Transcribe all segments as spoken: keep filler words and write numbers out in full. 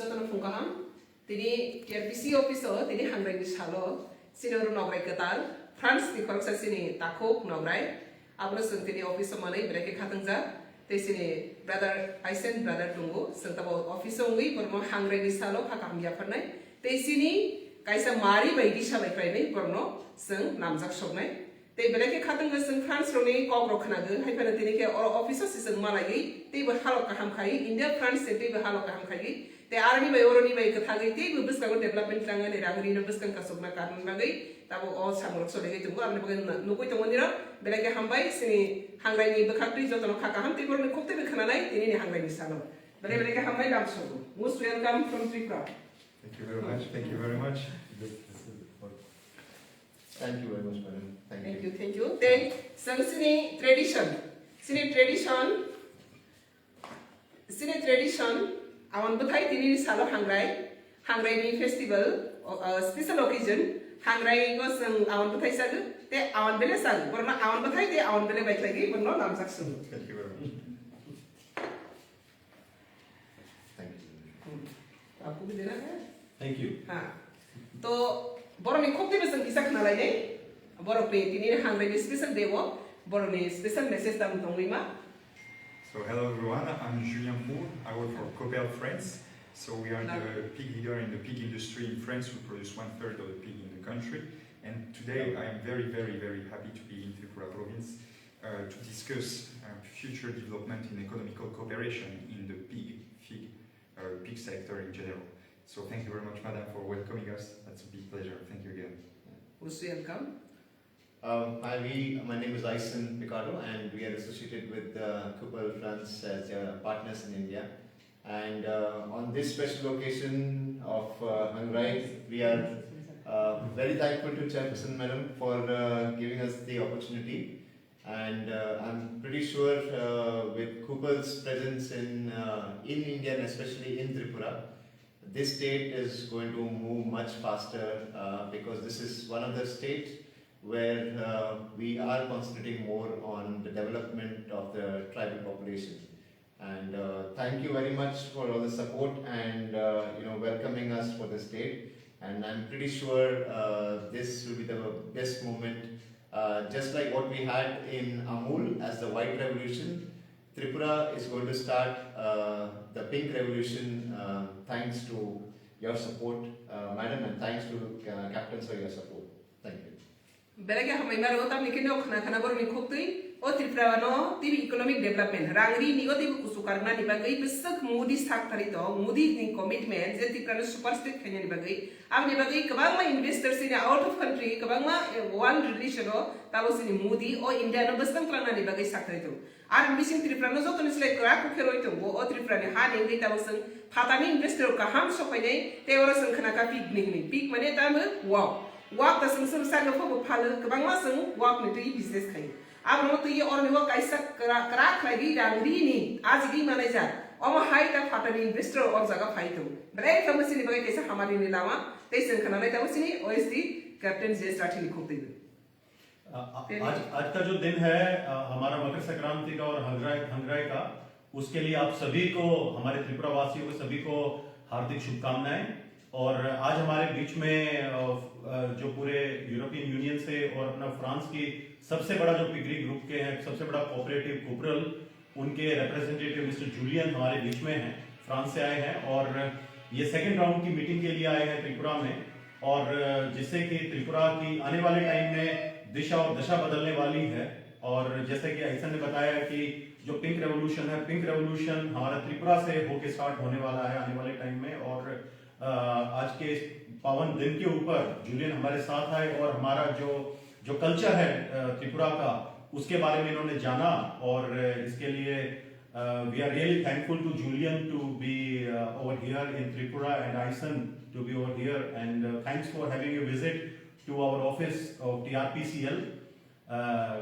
Jotono phung kaham. Tini T R P C office o tini hangrai ni salo chini oro nograi kwtal France ni khoroksa chini takhuk nograi. Abono chwng tini office o manwi belai khe khatungjak. Tei chini brother Aisen brother tongo. Chwng tabo office o wngwi borokno hangrai ni salo kha kaham yapharnai. Tei chini kaisa mari bai disa bai khlainai borokno chwng namjak soknai. Tei belai khe khatungwi chwng France rokni kok rok khnago, hai phano tini khe oro office o se chwng malaiwi teibo halok kaham khai, India France se teibo halok kaham khai. Tei aroni bai oroni bai kwthagwi teibo bwskango development tlangnani rang rino bwskang kasukna karnani bagwi tabo o samung rok soligwi tongo, aboni bagwi nugwi tongo nirok. Belai khe hambai chini hangrai ni bwkhak twi jotono kha kaham tei borokni khuk teibo khwnanai tini ni hangrai ni salo. Belai belai khe hambai lam sogo. Most welcome from Tripura. Thank you very much. Thank you very much. This, this is for Thank you very much, madam. Thank Thank you. you, thank you. Tei chwng chini tradition, chini tradition, chini tradition, awan bwthai tini salo hangrai, hangrai ni festival, o, uh, special occasion, hangrai go chwng awan bwthai sago, tei awan bele sago, borno awan bwthai tei awan bele bai khlai borno namjak sung. Thank you very much. Thank you. Hmm. Aku bidena kan? Thank you. Ha. To, borok ni khok twi bwswng kisa khna lai nai. Borok ni tini hangrai ni special day o, borok ni special message tam tongwi ma. So hello everyone, I'm Julien Moore. I work for Coppel France. So we are the pig leader in the pig industry in France. We produce one third of the pig in the country. And today I am very, very, very happy to be in Tripura province uh, to discuss uh, future development in economical cooperation in the pig, pig, uh, pig sector in general. So thank you very much, madam, for welcoming us. That's a big pleasure. Thank you again. Most welcome. Um, hi, we, my name is Aisen Picardo, and we are associated with uh, Coppel France as uh, partners in India. And uh, on this special occasion of uh, Hangrai, we are uh, very thankful to Chairperson Madam for uh, giving us the opportunity. And uh, I'm pretty sure uh, with Coppel's presence in uh, in India and especially in Tripura, this state is going to move much faster uh, because this is one of the states where uh, we are concentrating more on the development of the tribal population. And uh, thank you very much for all the support and uh, you know welcoming us for this day. And I'm pretty sure uh, this will be the best moment, uh, just like what we had in Amul as the White Revolution. Tripura is going to start uh, the Pink Revolution uh, thanks to your support, uh, madam, and thanks to uh, captains for your support. Thank you. Belai khe hambai mano, tamni khe no khna khna borokni khuk twi o Tripura no teibo economic development, rang ri ni o teibo kuchuk kargnani bagwi bwswk Modi sak thari tong, Modi ni commitment je Tripura no super state khainani bagwi, aboni bagwi kwbangma investors chini out of country, kwbangma eh, world relation o tabo chini Modi o India no bwskang tlangnani bagwi sak thari tong. Ar bising Tripura no jotoni slai kwrak khe roi tongo, o Tripura ni ha ni wngwi tamo chwng phatani investor kaham sokhainai, tei oro chwng khna kha pik ni hwnwi. Pik mane tamo wak. Wak ta chwng chwng saka phobo phalo, kwbangma chwng wak ni twi business khaio. Abono twi oro ni o kaisa kwrak kwrak khlai ri rang ri ni ajigwi manai jak. Omo hai ta phatani investor o jaga phai tong. Belai tamo chini bagwi kaisa hamari ni lama, tei chwng khna nai tamo chini O S D Captain J S Rathi ni khuk twi. अ, अ, आज, आज का जो दिन है, अ, हमारा मकर संक्रांति का और हंगराय, हंगराय का, उसके लिए आप सभी को, हमारे त्रिपुरा वासियों को, सभी को हार्दिक शुभकामनाएं। और आज हमारे बीच में, अ, अ, जो पूरे यूरोपियन यूनियन से और अपना फ्रांस की सबसे बड़ा जो पिगरी ग्रुप के हैं, सबसे बड़ा कोऑपरेटिव कुपरल, उनके रिप्रेजेंटेटिव मिस्टर जूलियन हमारे बीच में हैं, फ्रांस से आए हैं। और ये सेकंड राउंड की मीटिंग के लिए आए हैं त्रिपुरा में, और जिससे कि त्रिपुरा की आने वाले टाइम में दिशा और दशा बदलने वाली है। और जैसे कि आइसन ने बताया कि जो पिंक रेवोल्यूशन है, पिंक रेवोल्यूशन हमारा त्रिपुरा से होके स्टार्ट होने वाला है आने वाले टाइम में। और अ, आज के इस पावन दिन के ऊपर जूलियन हमारे साथ आए और हमारा जो, जो कल्चर है, अ, त्रिपुरा का, उसके बारे में इन्होंने जाना। और इसके लिए, अ, we are really thankful to Julian to be, uh, over here in Tripura and Aisen to be over here, and, uh, thanks for having a visit to our office of T R P C L. A,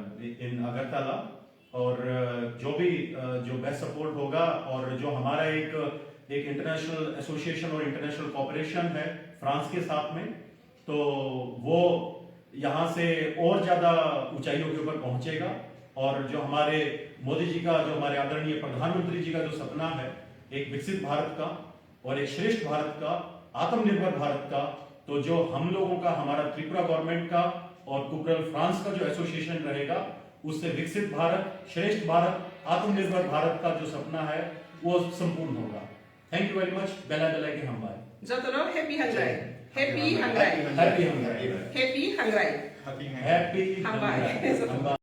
in Agartala। और अ, जो भी, अ, जो best support होगा और जो हमारा एक, एक इंटरनेशनल एसोसिएशन और इंटरनेशनल कोऑपरेशन है फ्रांस के साथ में, तो वो यहाँ से और ज़्यादा ऊंचाइयों के ऊपर पहुँचेगा। और जो हमारे मोदी जी का, जो हमारे आदरणीय प्रधानमंत्री जी का जो सपना है एक विकसित भारत का, और एक श्रेष्ठ भारत का, आत्मनिर्भर भारत का, तो जो हम लोगों का, हमारा त्रिपुरा गवर्नमेंट का और कुपरल फ्रांस का जो एसोसिएशन रहेगा, उससे विकसित भारत, श्रेष्ठ भारत, आत्मनिर्भर भारत का जो सपना है, वो संपूर्ण होगा। Thank you very much. Belai belai khe hambai. Jotono happy hangrai. Happy hangrai. Happy hangrai. Happy hangrai. Happy hangrai. Hambai. Hambai.